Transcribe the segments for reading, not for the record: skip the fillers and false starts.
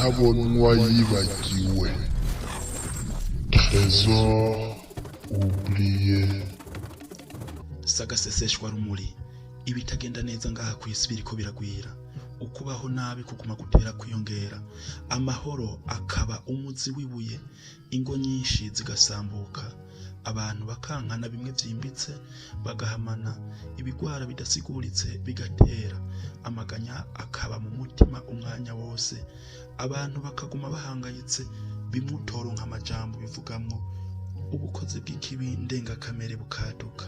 Intabonwa yibagiwe, Trésor oublié. Sagaseseshwa rumuri, ibitagenda neza ngaha ku isi biriko biragwira. Ukubaho nabi kuguma gutera kwiyongera, amahoro akaba umuzi w'ibuye, ingo nyinshi zigasambuka, abantu bakankana bimwe vyimbitse, bagahamana ibigwara bidasiguritse bigatera, amaganya akaba mu mutima umwanya wose, abantu bakaguma bahangayitse bimwe utoronka amajambo bivugamwo, ubukozi bw'ikibi ndengakamere bukaduka.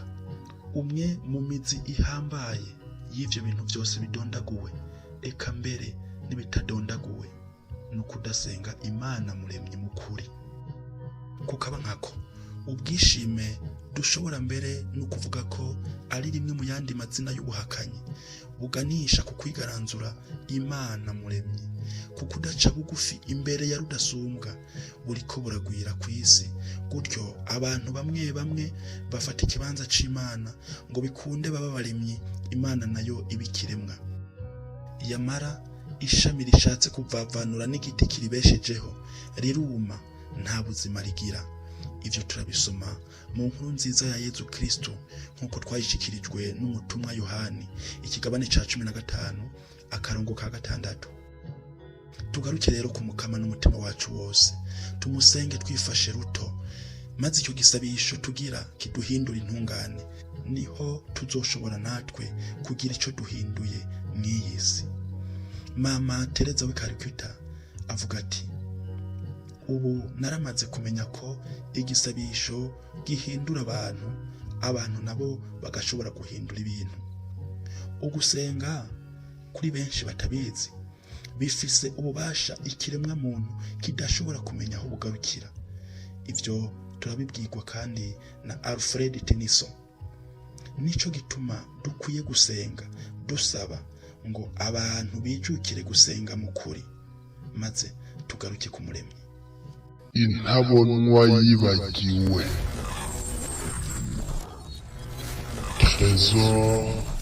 Umwe mu mizi ihambaye y'ivyo bintu vyose bidondaguwe, eka mbere n'ibitadondaguwe, ni ukudasenga Imana muremyi mukuri. Kukaba nkako ubwishime, dushobora mbere no kuvuga ko ari rimwe mu yandi mazina y'ubuhakanyi, buganisha ku kwigaranzura Imana muremyi, ku kudaca bugufi imbere ya Rudasumbwa, buriko buragwira ku isi. Gutyo abantu bamwe bamwe bafata ikibanza c'Imana ngo bikunde baba abaremyi, Imana nayo iba ikiremwa. Yamara ishami rishatse kuvavanura n'igiti kiribeshejeho riruma, nta buzima rigira. Ivyo turabisoma mu nkuru nziza ya Yezu Kristo nk'uko twayishikirijwe n'umutumwa Yohani, ikigabane ca 15, akarongo ka 6. Tugaruke rero ku Mukama n'umutima wacu wose, tumusenge twifashe ruto, maze icyo gisabisho tugira kiduhindura intungane. Niho tuzoshobora natwe kugira ico duhinduye mw'iyi si. Mama Tereza w'i Calcutta avuga ati: "Ubu naramaze kumenya ko igisabisho gihindura abantu, abantu nabo bagashobora guhindura ibintu." Ugusenga, kuri benshi batabizi, bifise ububasha ikiremwa muntu kidashobora kumenya aho bugarukira. Ivyo turabibwirwa kandi na Alfred Tennyson. Nico gituma dukwiye gusenga dusaba ngo abantu bijukire gusenga mu kuri, maze tugaruke ku Muremyi. Intabonwa yibagiwe, Trésor.